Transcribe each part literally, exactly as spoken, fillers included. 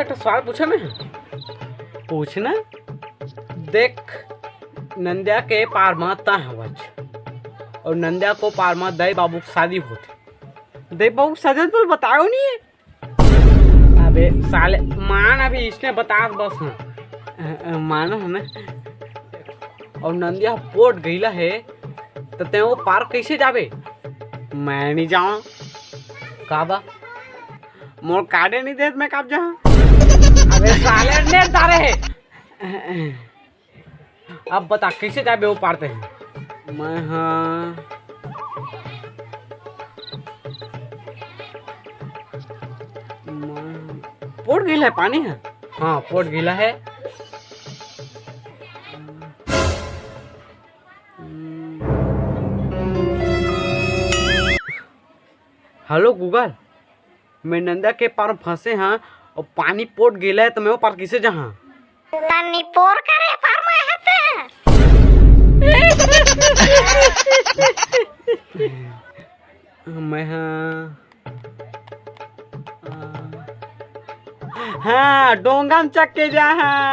एक ठो सवाल पूछे मैं? पूछना। देख, नंदिया के पार म तैं हवच, अउ नंदिया को पार म दाई बाबू के शादी होथे। दाई बाबू के शादी तो बतायो नहीं है। अबे साले, मान अभी इसने बता बस ना। अ, अ, मानो है ना। अउ नंदिया पोट गईला है, त तैं वो पार कैसे जाबे? मैं नहीं जाऊँ। का बा? मोर कार्डे नहीं देत, मैं कब जाऊँ? अबे साले, ने तारे है। अब बता, कैसे जाबे वो पार तैं? मैं हाँ, मैं पोट गीला है, पानी है। हाँ, पोट गीला है। हेलो गूगल, मैं नंदा के पार फंसे हाँ अउ पानी पोट गेला है, तो मैं वो पार किसे जहाँ? तनी पोर करे पार में हते। मैं हाँ, हाँ, डोंगा में चक के जहाँ।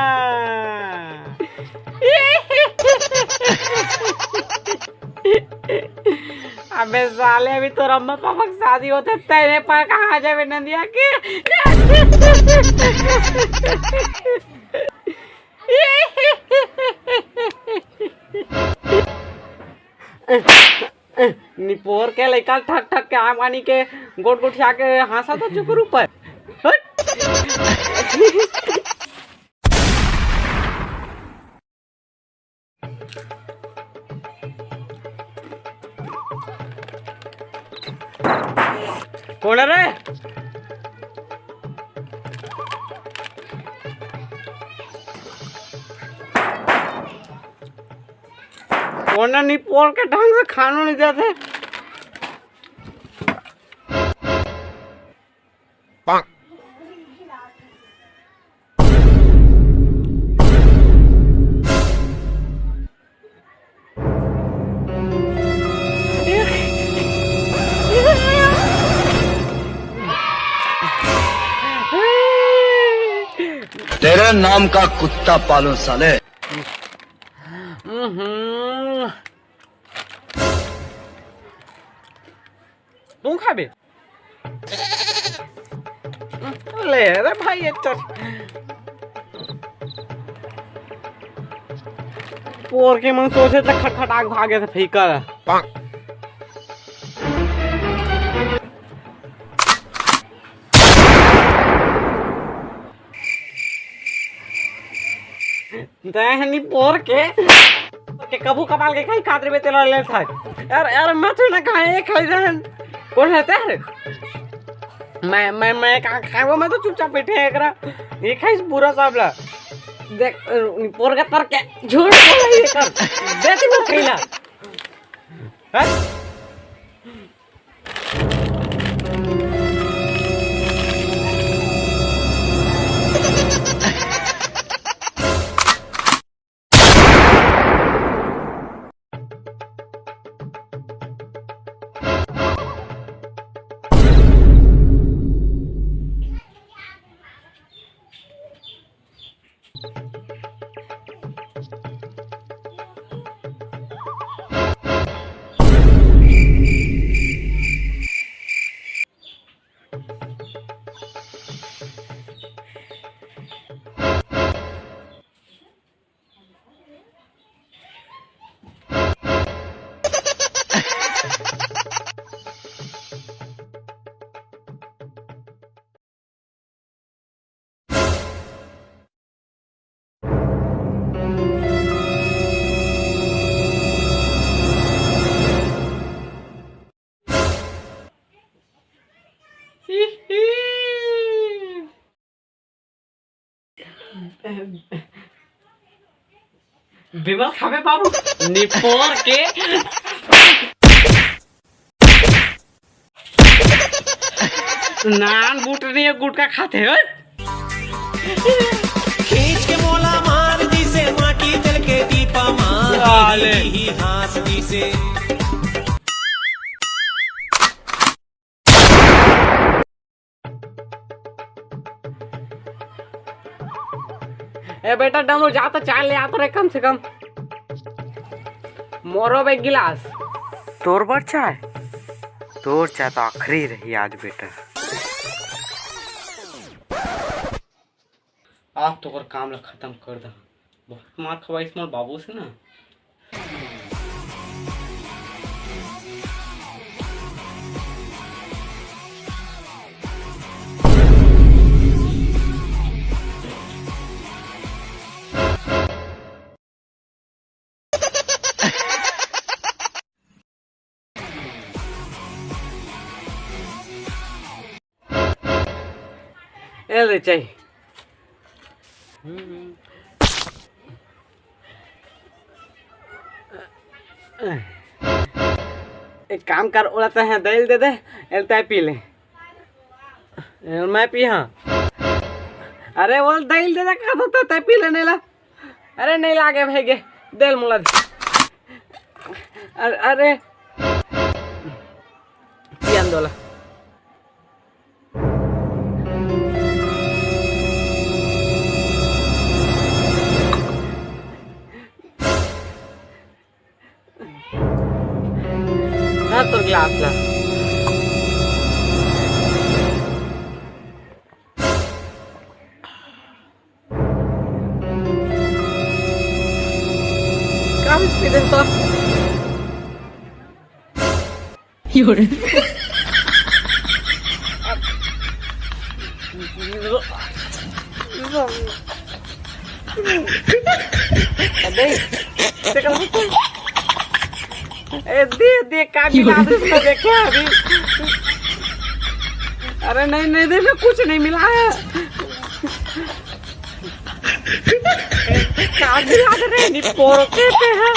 अबे साले, अभी तोर अम्मा पापा के शादी होथे, तेरे पर कहाँ जाबे नंदिया के? निपोर के लइका ठक ठक के आय पानी के गोट गोट खा के हाँसा तो चुकुर ऊपर। हट। कोन रे? कोन निपोर के ढंग से खानो नहीं देते। तेरे नाम का कुत्ता पालूं साले। हम्म। तू खाबे? ले रे भाई, एक चट। पोर के मन सोचे त खटखटाक भागे से फीका। दहनी पोर के, के कभू कपाल के खाई खातिर बे तेला ले था। यार, यार, मैं तो ना खाए, खाई रहन। कौन है तेरे? मैं, मैं, मैं कहाँ खाए वो, मैं तो चुपचाप बैठे हैं एकरा। ये खाइस पूरा साबला। देख, अ, पोर के तर के झूठ बोल रही है कर। दे तू खैला। हैं? बिमल खाबे बाबू, निपोर के। नान बूट नहीं है, गुटखा खाते हो। खींच के मोला मार दिसे, माटी तेल के दीपा मार साले। ही हाँस दिसे। ए बेटा डमरू, जा तो चाय ले आ तो रे, कम से कम। मोरो बे एक गिलास। तोर बर चाय? तोर चाय तो आखिरी रही आज बेटा। आज तो ओकर काम ला खत्म कर दहा। बहुत मार खवाइस मोर बाबू से ना। ए ले चाय। एक काम कर, ओला तैं दही ल दे दे, एल तैं पी ले। एल मैं पी हाँ। अरे ओला दही ल दे दे, का तो तैं पी ले नहीं ला। अरे नहीं लागे भाई गे, दे ल मोला दे। अरे, अरे। पियन दोला। धर तोर गिलास ला। का स्पीड है तो? अबे, ए, दे, दे, का मिला दे, इसको देखे अभी। अरे नहीं, नहीं, दे, मैं कुछ नहीं मिला है। का मिला दे रे, नहीं पोरके पे है।